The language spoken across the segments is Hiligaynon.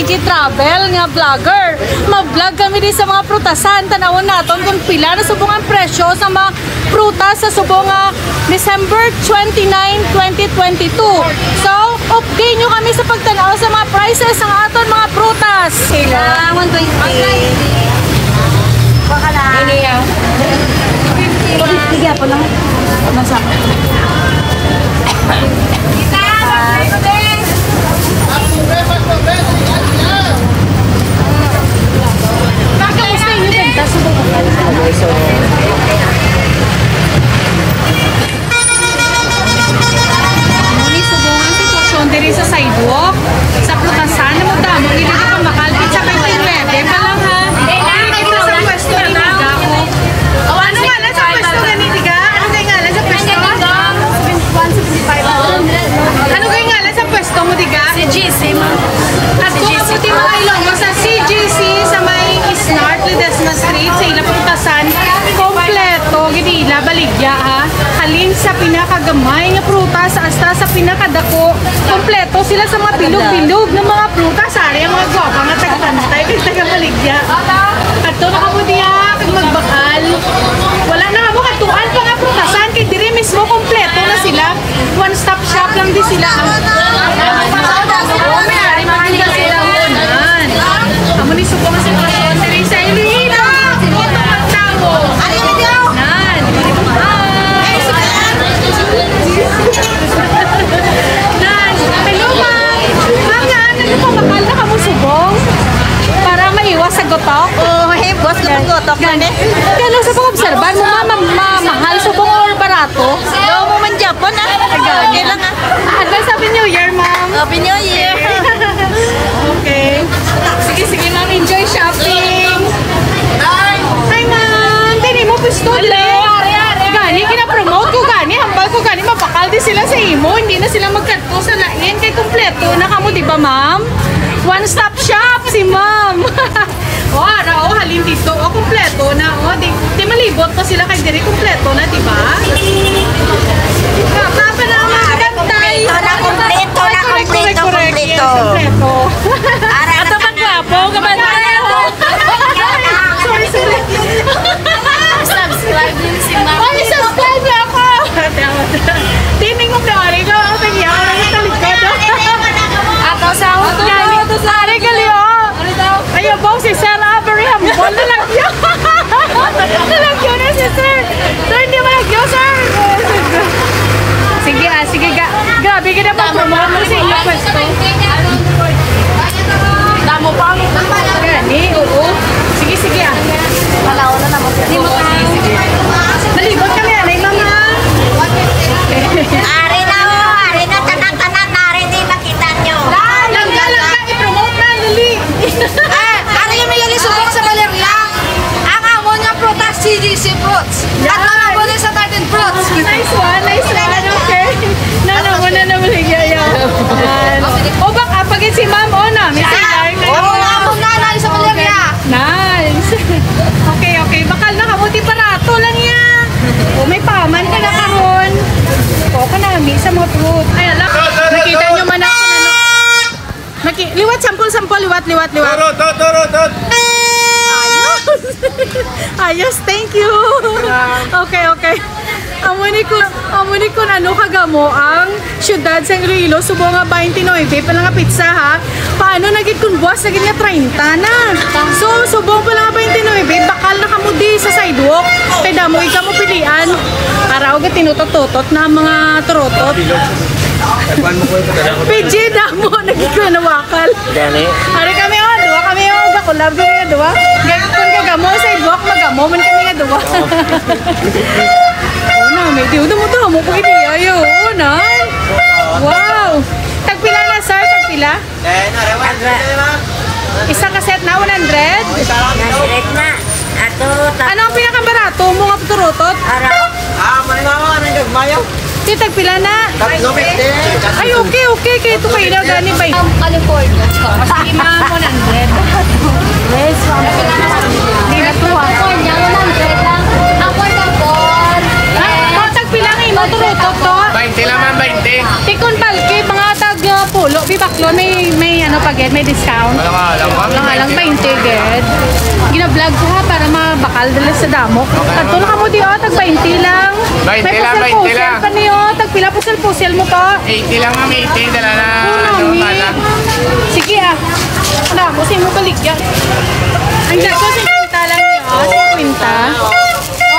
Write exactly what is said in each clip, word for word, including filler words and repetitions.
G Travel nga vlogger. Ma-vlog kami di sa mga prutasan. Tanawon naton kung pila na subong ang presyo sa mga prutas sa subong nga December twenty-nine, twenty twenty-two. So, update nyo kami sa pagtanaw sa mga prices ng aton mga prutas. Sila, one twenty. Baka lang. Ini, ah. Bigyan po lang. Masa. Kamusta inyo ganda sa Bulacan? Muni subong ang sitwasyon diri sa sidewalk. Sa prutasan, namudamo gid ang pamakalpit sa twenty-nine pa lang, ha. Ay, ito sa pwesto ni Miga ko. Ano ngalan sa pwesto gani, Diga? Ano kay ngalan sa pwesto? Ano kay ngalan sa pwesto mo, Diga? Si G C, ma'am. At kung mabuti mga Ilonggo sa C G C sa may Snart, Ledesma Street, sa ila prutasan, kompleto gid ila baligya, ha. Halin sa pinakagamay nga prutas hasta sa pinakadako, kompleto sila sa mga bilog-bilog nga mga prutas. Ari ang mga gwapa nga taga-Pantay, kay taga-Baligya. Adto na kamo diha kag magbakal. Wala na kamo kadtuan pa nga prutasan, kay diri mismo kompleto na sila. One stop shop lang di sila. Ang Amo ni subong ang sitwasyon diri sa Iloilo. Ito ang tao. Nan. Nan. Hello, ma'am. Ma'am, nga, ano yung pamakal na kamo subong? Para maiwas sa gutok? Oh, hey, boss, gutok-gutok Gan-, kami. Gano'n sa pag-obserban mo, ma'am, ma-, ma-, mahal subong or barato? Daw mo man Japon, ah. Gani. Okay lang, ah. Advance Happy New Year, ma'am. Happy New Year. Okay. Sige, sige, ma'am. Enjoy shopping. Hi, ma'am. Dili mo pwesto, Hello, dili. Ari, ari, ari. Gani, gina-promote ko, gani. Hambal ko, gani. Mabakal di sila sa imo. Hindi na sila magkadto sa lain. Kay kompleto na kamo, di ba, ma'am? One stop shop si ma'am. O, ara, o, halin dito. O, kompleto na. O, di, di malibot pa sila kay diri kompleto na, di ba? Papa na ang mga gantay. Kompleto na, kompleto na, Correct, correct, kompleto, correct. Yes, kompleto. Ara, Ato pang gwapo, kabantay. Sorry, sorry. Subscribe yun si Ma'am. Ay, subscribe na ako. Tining mo, Flori, ko, ang tagya ko lang sa likod. Ato sa Gani, Ari, gali, oh. Ano daw? Ayaw, bawal si Sir Avery, hambal na lang yun. Na lang yun, eh, si Sir. Sir, hindi mo lang yun, Sir. Sige, ah, sige, ga. Grabe ka na pag-promote mo sa inyong pwesto. Damo pa ang Gani, oo. Sige, sige, ah. Wala, wala na, boss. Hindi mo kaya. Nalibot kami, anay, mama. Ari na, oh, ari na, tanan-tanan, ari, di makita nyo. Langga, langga, i-promote na, dali. Ah, ari yung may subok sa Valeria. Ang amon nga prutas, C G C fruits. At mga Yan. Bulis sa Tartan fruits. Nice one, nice one. Okay. Nana mo na naman, yeah, yeah. Yan. O, baka pag si ma'am, oh, na, may sila. Oo, nga, amon nga, na, sa Valeria. Nice. Okay, okay. Bakal na kamuti parato lang yan. O, may paman ka na karon. O, ka nami sa mga fruit. Ay, ala. Nakita nyo man ako na, no? Naki-, liwat, sampol, sampol, liwat, liwat, liwat. Turot, turot, turot, turot. Ayos. Ayos, thank you. Kailangan. Okay, okay. Amo ni kun, amo ni kun ano kagamo ang siyudad sa Iloilo, subong nga twenty-nine pa lang nga petsa, ha. Paano na gid kun buwas na gid nga treinta na? So, subong pa lang nga twenty-nine, bakal na kamo di sa sidewalk. Kay damo gid kamo pilian. Araw gid tinutot-tutot na ang mga turotot. Kuan mo ko yung P G, damo na gid ko nawakal. Gani. Ari kami, oh, duwa kami, oh, bakulab kami nga duwa. Gani, kung gagamo sa sidewalk, magamo man kami nga duwa. Oh, na, may diyo na mo to, mo ko ini, ayo, oh, na. Wow. Tagpila na, sir? Tagpila? Eh, narawan, ma'am. Isa ka set na, one hundred? Isa lang, One hundred na. Ato, ta- Ano ang pinakabarato mo nga turotot? Ara. Ah, mali na ako, anong gagmayo? Di, tagpila na? Tatlo fifty. Ay, okay, okay. Kaya ito kayo na gani ba? Ang California. Sige, ma'am, one hundred. Yes, ma'am. Di na to, ah. California, one hundred lang. Affordable. Ah, oh, tagpila nga imo, turutok to? Bainte lang, ma'am, bainte. Tikon balke, mga tag, ah, pulo. Lo, di baklon, may, may ano pa gid, may discount. Wala nga, alam ko. Wala nga lang, twenty gid. Gina-vlog ko ha, para mabakal dala sa damo. Kadto na kamo di, oh, tag twenty lang. Twenty lang, twenty lang. May pusil-pusil pa niyo, tag pila pusil-pusil mo to? Eighty lang, ma'am, eighty, dala na. Ano, mami. Sige, ah. Ano, mo sa imo baligya. Ang gasto, singkwenta lang niyo, ah, singkwenta.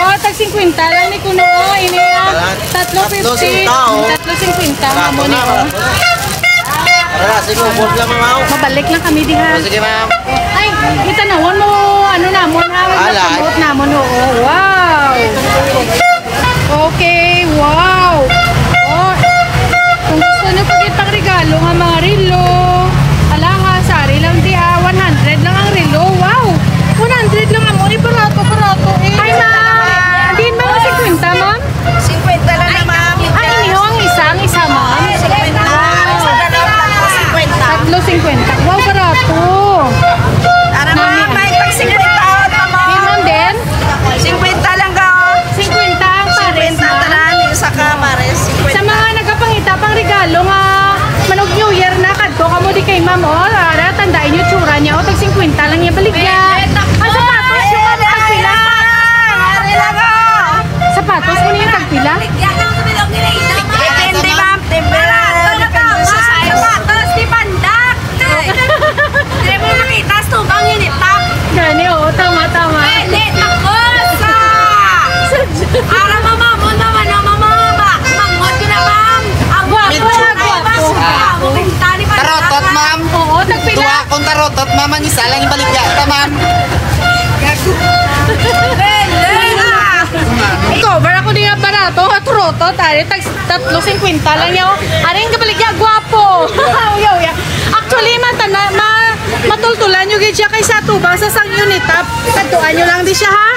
Oh, tag singkwenta lang ni kuno, oh, ini, ah. Tatlo fifty. Tatlo singkwenta, oh. Tatlo singkwenta, mamo ni, oh. Tara, sige, ubos lang, ma'am. Mabalik lang kami diha. Oh, sige, ma'am. Ay, kita na mo, ano namon, ha? Ala. Nagpamot namon, oo. Wow! Okay, wow! Oh, kung gusto nyo pag ipangregalo nga mga relo, alahas, ari lang di, ah, one hundred lang ang relo. Wow! One hundred lang amo, eh, barato, barato, eh. Ay, ma'am! Din ba ang singkwenta, ma'am? Singkwenta lang na, ma'am. Ay, inyo ang isa, ang isa, ma'am? Singkwenta. Sa dalawa, tatlo, singkwenta. Tatlo singkwenta. Wow, barato. Ara, ma'am, may tag singkwenta out, ma'am. Yun lang din? Singkwenta lang ka, oh. Singkwenta ang pares, singkwenta, ma'am. Tanan, isa ka pares, singkwenta. Sa mga nagapangita pang regalo nga manog New Year na, kadto kamo di kay ma'am, oh. Ara, tandaan nyo, tsura niya, oh. Tag singkwenta lang niya, baligya. Ang sapatos, yung mga tagpila. Ari lang, oh. Sapatos mo niya tagpila? Depende, ma'am. Depende. Depende sa size. Sapatos ni Pandak. Dili mo makita, tubang init pa. Gani, oo, tama, tama. Pwede, takos, ah. Ara, mamamon naman, no, mamaba. Mangot ko na, ma'am. Ang gwapo, gwapo. Gwapo, gwapo. Tarotot, ma'am. Oo, tagpila. Duha akong tarotot, ma'am. Ang isa lang ibaligya ta, ma'am. Gago. Pwede, ah. Cover ako niya barato, ha, troto, tari, tag tatlo singkwenta lang niya, oh. Aring kabaligya, gwapo. Uya, uya. Actually, mata na, ma-, matultulan nyo gid siya kaysa tubang sa sang unit up. Kadtuan nyo lang di siya, ha?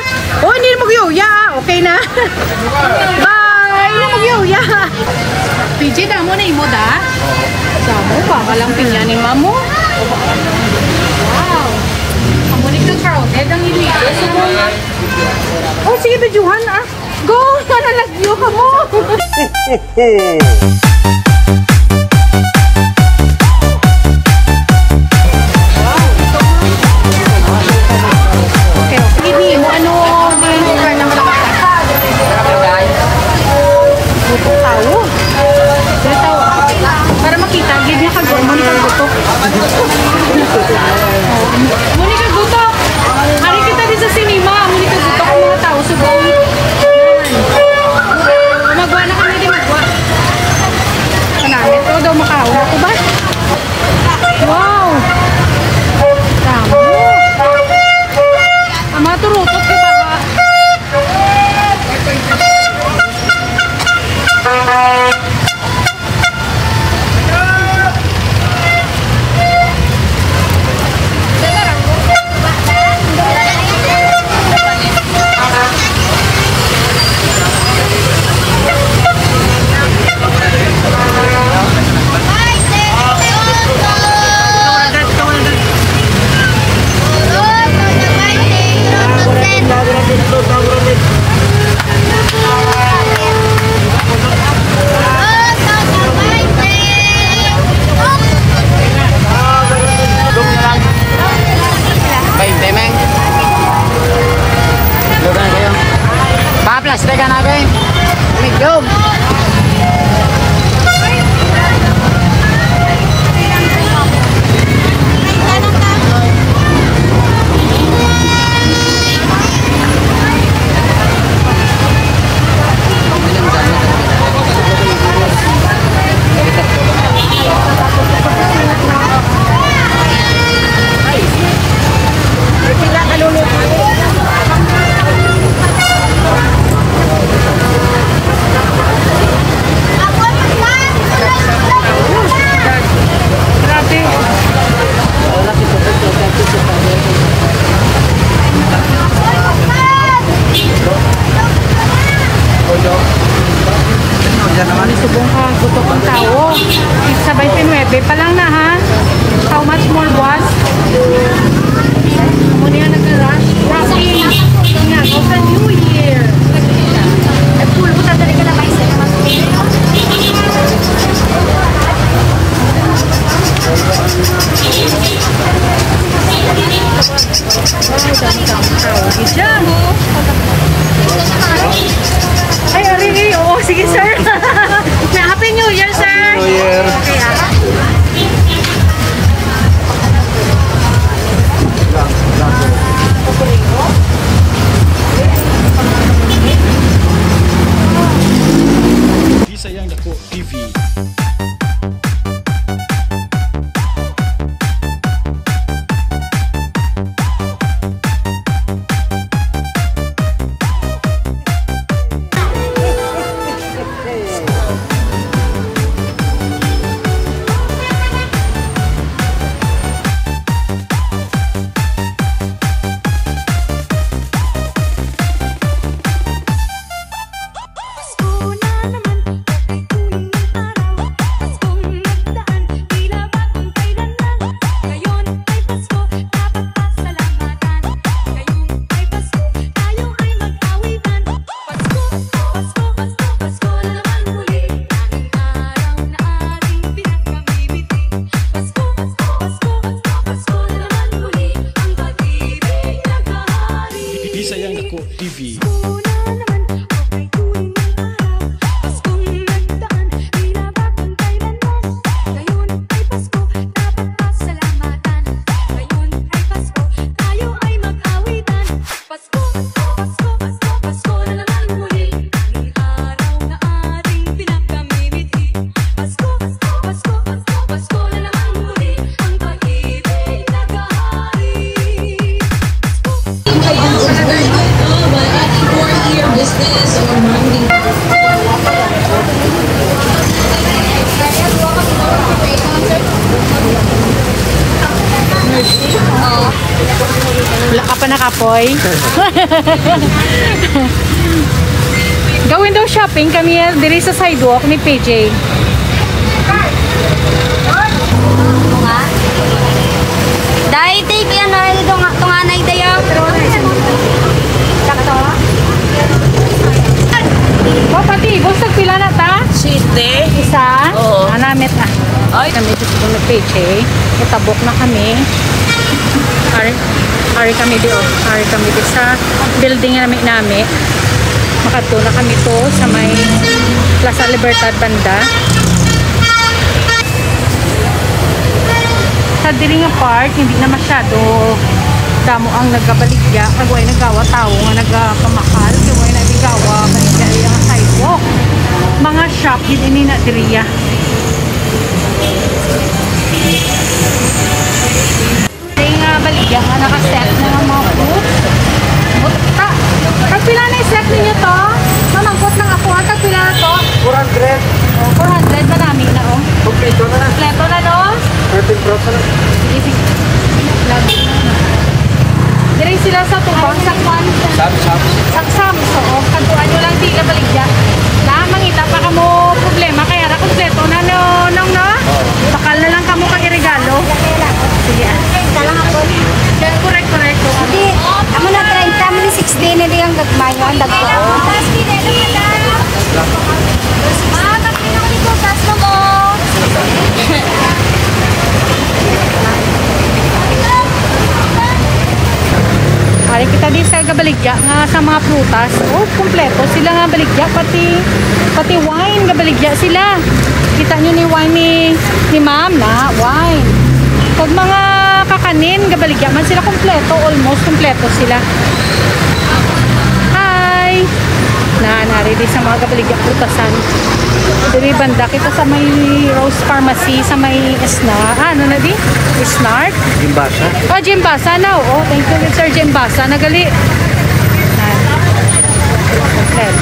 Oh, hindi mo giyuya, ah. Okay na. Bye. Hindi mo giyuya. P J, damo na imo, da? Damo, baba lang pinya ni mamo. Wow. Amo ni ka crowded ang iligo. Subong. Oh, sige, videohan, ah. Go! Nanalagyo ka mo! Okay, okay. Hindi mo, ano, buto tao. Buto tao. Para makita, gid niya kag mo ni kag buto. Mo ni kag buto. Ari kita di sa sinima, amo ni kagutok ang mga tao subong. Yan. Magwa na kami di magwa. Kanami, pero daw makaon ako ba? Wow! Damo. Ang mga turutot ko ba? Bainte, meng. Lugar kayo. Pa-plastic ka na, be. Medium. Ano, subong ka, gutok ang tao. Sa twenty-nine pa lang na, ha? How much more, boss? Amo niya nag-rush. Rushing. Nga, sa New Year. Ay, pulo, tatali ka na, guys. Apoy. Ga-window shopping kami diri sa sidewalk ni P J. Dai, take yan, ay, tunga-, tunganay dayaw. Sakto? O, pati, boss, tagpila na ta? Siyete. Isa? Oo. Ah, namit, ah. Ay. Kami, Diyos ko, ni P J. Itabok na kami. Ari, ari kami di, oh. Ari kami di sa building nga nami-nami. Makadto na kami to sa may Plaza Libertad banda. Sa diri nga part, hindi na masyado damo ang nagabaligya, kag way nagawa tawo nga nagapamakal, kay way na nagawa baligya iya nga sidewalk. Mga shop gid ini na diriya. May nga baligya nga naka-set na nga mga fruit. Buta. Tagpila na yung set ninyo to? Mamangkot ng ako, ah, tagpila na to? Four hundred. Oh, four hundred na namin na, oh. Kompleto na na. Kompleto na, no? Thirteen fruits na. Sige, sige. Lagi na, no? Diri sila sa tubang, sa kwan. Sam, sam. Sa Sam, so, oh, kaduan nyo lang sila baligya. Na, mangita pa kamo problema, kaya ra kompleto na, no, nong, no? Oo. Bakal na lang kamo pag-regalo. Sige, ah. Correct, correct. Hindi, amo na treinta, amo ni sixty na di ang gagmayo, ang dagko. Ah, pino ko ni bukas na mo. Ari kita di sa gabaligya nga sa mga prutas. Oh, kompleto sila nga baligya, pati, pati wine gabaligya sila. Kita nyo ni wine ni, ni ma'am na, wine. Pag mga kakanin, gabaligya man sila kompleto, almost kompleto sila. Hi! Na, nari di sa mga gabaligya prutasan. Diri banda kita sa may Rose Pharmacy, sa may Esna, ah, ano na di? Snart? Jimbasa. Oh, Jimbasa na, oo. Thank you, Sir Jimbasa. Nagali. Yan.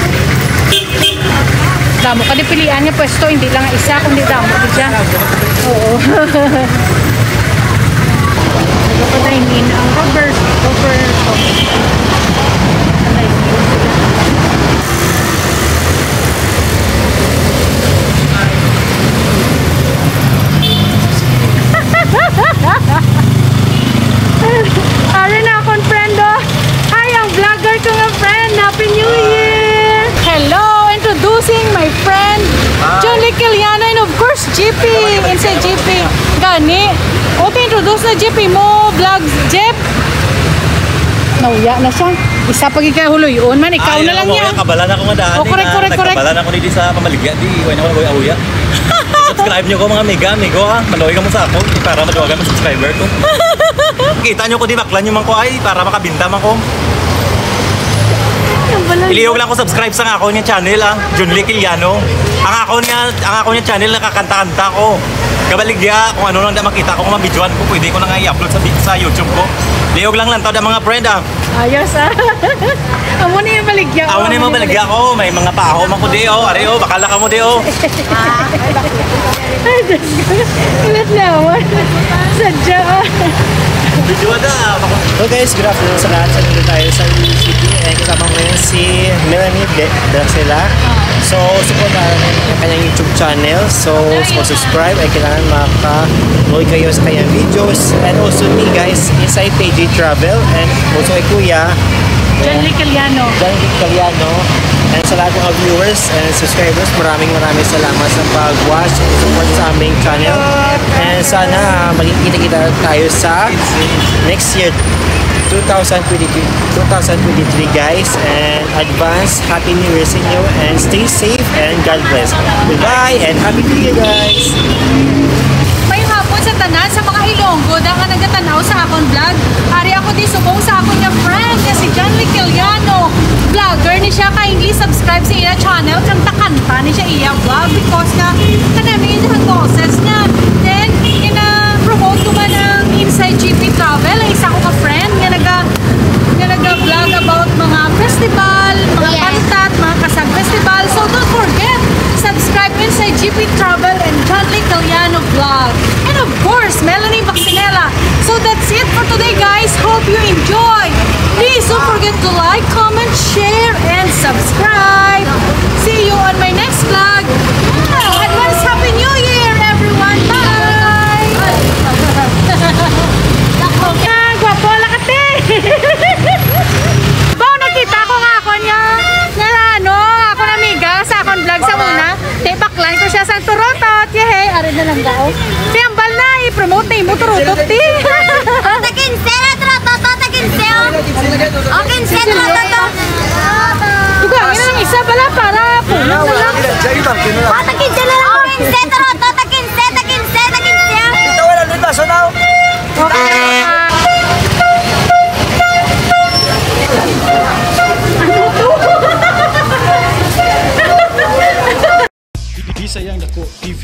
Damo ka di pilian nga pwesto, hindi lang isa, kundi damo di siya. Oo. Ano pa tayo, Min? Ang rubber, rubber, oh. Ano yun? Ari na akong friend, oh. Hi, ang vlogger ko nga friend. Happy New Year! Hello, introducing my friend, Hi. John Lee Kiliano, and of course, G P. Inside G P. Gani. O, introduce na G P mo vlogs, Jeff. Nauya na siya. Isa pa gid kay huloy-on man, ikaw Ay, na lang ako, niya. Kabala na ako nga daan, Oh, correct, eh, correct, correct. Nagkabala na ako dito sa pamaligya, di, wala na ako, uya. Subscribe nyo ko, mga amiga, amigo, ha. Maluoy ka mo sa ako, para maduwagan mo subscriber ko. Kita nyo ko, di, baklan nyo man ko, ay, para makabinda man ko. Ang balay. Ilihog lang ko subscribe sa akon nga channel, ah. John Lee Kiliano. Ang akon nga, ang akon nga channel, nakakanta-kanta ko. Kabaligya, kung ano lang da makita ko, kung mabidyoan ko, pwede ko na nga i-upload sa, sa YouTube ko. Lihog lang lang, tawad ang mga friend, ah. Ayos, ah. Amo na yung baligya ko. Amo na yung mga baligya ko. May mga paho man ko di, oh. Ari, oh, bakala ka mo di, oh. Ay, Diyos ko. Ulat na, oh. Sadya, ah. Video da. Hello guys, good afternoon sa lahat. Sa nandito tayo sa Iloilo City. And kasama ko ngayon si Melanie De Bracela. So, supportahan niyo ang kanyang YouTube channel. So, sa pag-subscribe ay kailangan maka-, nood kayo sa kanyang videos. And also me, guys, inside P J Travel. And also kay Kuya John Lee Caliano. John Lee Caliano. And sa lahat ng mga viewers and subscribers, maraming maraming salamat sa pag-watch and support sa aming channel. And sana, ah, maging kita-kita tayo sa next year, two thousand twenty-three, two thousand twenty-three, guys. And advance Happy New Year sa inyo and stay safe and God bless. Goodbye and Happy New Year, guys! Maayong hapon sa tanan, sa mga Ilonggo da nga nagatan-aw sa akon vlog. Ari ako di subong sa akon nga friend nga si John Lee Kiliano. Vlogger ni siya, kindly subscribe sa iya channel. Kanta-kanta ni siya iya vlog because nga kanami ang boses niya. Then, gina-promote ko man ang Inside G P Travel, ang isa ko ka friend nga naga-, nga naga-vlog about mga festival, mga Yes. pantat, mga kasag festival. So don't forget, subscribe Inside G P Travel and John Lee Caliano Vlog. And of course, Melanie Vaccinella. So that's it for today, guys. Hope you enjoy. Please don't forget to like, comment, share, and subscribe. See you on my next vlog. Advance Happy New Year, everyone. Bye! Ah, gwapo, lakate! Ba, nakita ko nga ako niya. Nga ano, ako na amiga sa akong vlog sa una. Te, baklan ko siya sa Turotot. Yehey, ari na lang daw. Te, ambal na, i-promote na imo Turotot, te. Tota quince na, Turotot, tota quince, oh. O, quince, Turotot, oh. Duga, yun ang isa pala para puno na lang. Tota quince na lang. O, quince, Turotot, tota quince, tota quince, tota quince, oh. Ito, wala, Luis, baso na, oh. Okay. Bisayang Dako T V.